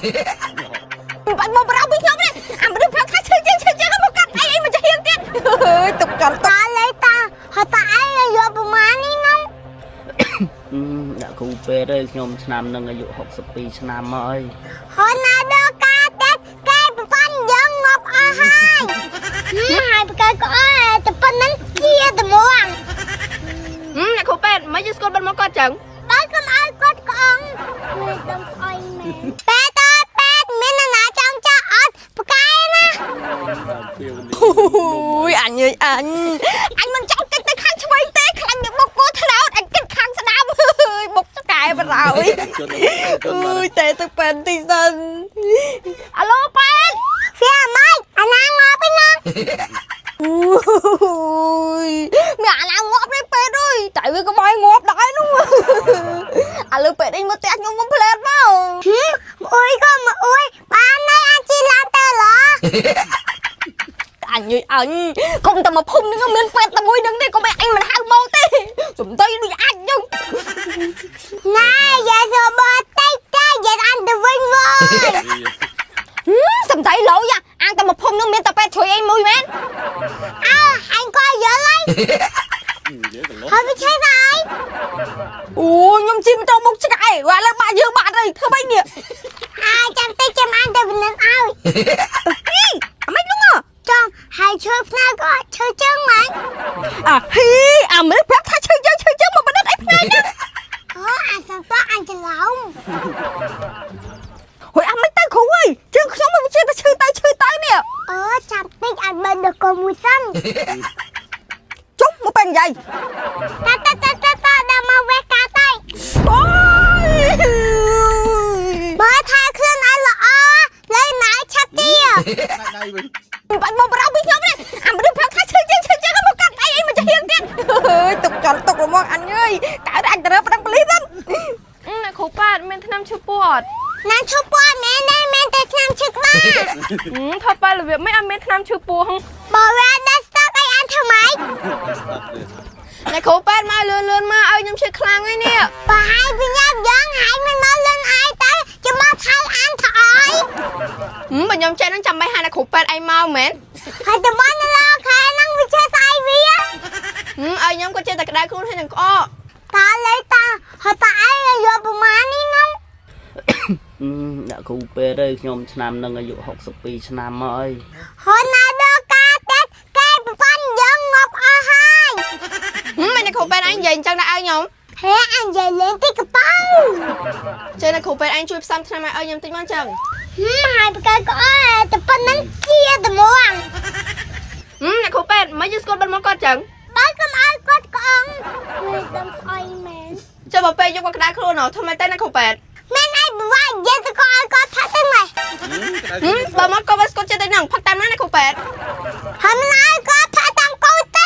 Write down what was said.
បាច់មកបរោពីខ្ញុំនេះអាមនុស្សប្រាប់ថាឈឺជើងឈឺជើងមកកាត់អីអីមកចាហៀងទៀតអើយទុកចន់ទុក តាលេតាហត់តាឯងយកប្រមាណនេះនំ ដាក់គ្រូពេទ្យហើយខ្ញុំឆ្នាំនឹងអាយុ62ឆ្នាំមកហើយ ហត់ណាដល់ការតែកែប្រព័ន្ធយើងងាប់អស់ហើយហើយប្រកែក៏អស់តែប៉ុណ្ណឹងជាត្មង អ្នកគ្រូពេទ្យមិនយើងស្គាល់បិទមកគាត់ចឹង បើកុំឲ្យគាត់ក្អងមើលដុំស្អុយមែនពេទ្យតើពេទ្យមាននរណាចង់ចាក់អត់ប្រកែណា អូយអញអើយអញអញមិនចង់គិតទៅខាងឆ្វេងទេខ្លាញ់វាបុកគោថ្នោតអញគិតខាងស្ដាំអើយបុកឆ្កែបរោយអើយតែទៅពេនទីសិនអាឡូពេទ្យ វាម៉េចអាណាងាប់ឯណា អូយមានអាណាងាប់នេះពេទ្យអើយតែវាក៏បាយងាប់ដែរនោះអាលើពេទ្យអីមកផ្ទះខ្ញុំមកផ្លែតមក អុយក៏មកអុយបានហើយអាចជិះឡានទៅឡ អញអើយអញកុំតែមកភូមិនឹងមានពេទ្យតែមួយនឹងទេកុំឲ្យអញមិនហៅមកទេសំដីដូចអាចចឹង ណែយាយសបតិចតែយាយអានទៅវិញវិញ សំដីលោយអាងតែមកភូមិនឹងមានតែពេទ្យជួយអីមួយមែន អើអញក៏យល់ហើយហើយវាឆេះហើយ អូខ្ញុំជិះម៉ូតូមុខឆ្កែឥឡូវបាក់យើងបាក់អីធ្វើម៉េចនេះ អាចាំតិចចាំអានទៅពិនិត្យឲ្យ អាម៉េចនោះ ចង់ហើយឈើផ្នែកក៏ឈើជើងហ្មង អាហ៊ីអាមនុស្សប្រាប់ថាឈឺជើងឈឺជើងមកបណ្ឌិតអីផ្នែកហ្នឹង អូអាសំតអញច្រឡំ ហួយអាមិនទៅគ្រូអើយជើងខ្ញុំវាជាតែឈឺទៅឈឺទៅនេះ អូចាំតិចអញបើដល់កុំមួយសិន ជុំមកពេញនិយាយ តាតាតាតាតាដល់មកវេះកាតៃ អូយ បើថែខ្លួនឲ្យល្អលេងណៃឆាត់ទា បាច់មកបរោពីខ្ញុំនេះអាមនុស្សប្រាប់ថាឈឺជើងឈឺជើងមកកាត់អីអីមកចាហៀងទៀតអើយទុកចន់ទុកហ្មងអញអើយកើតអញទៅរើប្តឹងប៉ូលីសហ្នឹង អ្នកគ្រូពេទ្យមានថ្នាំឈឺពោះអត់ ណាឈប់ពោះមែនទេមែនតែឆ្នាំឈឺក្បាល ធ្វើបែបរបៀបមិនអត់មានថ្នាំឈឺពោះ បើវាដល់ស្តុកអីអានធ្វើម៉េច អ្នកគ្រូពេទ្យមកលឿនលឿនមកឲ្យខ្ញុំឈឺខ្លាំងហើយនេះ បើហើយពីញ៉ាំយ៉ាងហើយមិនមកលឿនអីទៅចាំមកថៃអានថយ បើខ្ញុំចេះនឹងចាំបាច់ហៅអ្នកគ្រូពេទ្យឯងមកមែន ហើយតបនឡខែហ្នឹងវាចេះស្អីវា ឲ្យខ្ញុំក៏ចេះតែក្តៅខ្លួនហើយនឹងក្អក តាលេតាហត់តាឯងយកប្រមាណនេះនំ ដាក់គ្រូពេទ្យហើយខ្ញុំឆ្នាំនឹងអាយុ62ឆ្នាំមកហើយ ហត់ណាដល់ការតែកែប្រព័ន្ធយើងងាប់អស់ហើយ មិនអ្នកគ្រូពេទ្យឯងនិយាយអញ្ចឹងដែរឲ្យខ្ញុំ ហេអញនិយាយលេងទីកប៉ៅ ចេះអ្នកគ្រូពេទ្យឯងជួយផ្សំថ្នាំឲ្យខ្ញុំតិចមកអញ្ចឹង ហើយប្រកែក៏អស់តែប៉ុណ្ណឹងជាត្មង អ្នកគ្រូពេទ្យមិនយើងស្គាល់បិទមកគាត់ចឹង បើកុំឲ្យគាត់ក្អងមើលដុំស្អុយមែន ចុះបើពេលយកគាត់ក្តៅខ្លួនធ្វើម៉េចទៅអ្នកគ្រូពេទ្យ មែនឯងបវាយនិយាយទៅក៏ឲ្យគាត់ផាត់ទៅម៉េច បើមកគាត់ស្គាល់ចិត្តទៅហ្នឹងផឹកតាមណាអ្នកគ្រូពេទ្យ ហើយមិនឲ្យគាត់ផាត់តាមកូនទៅ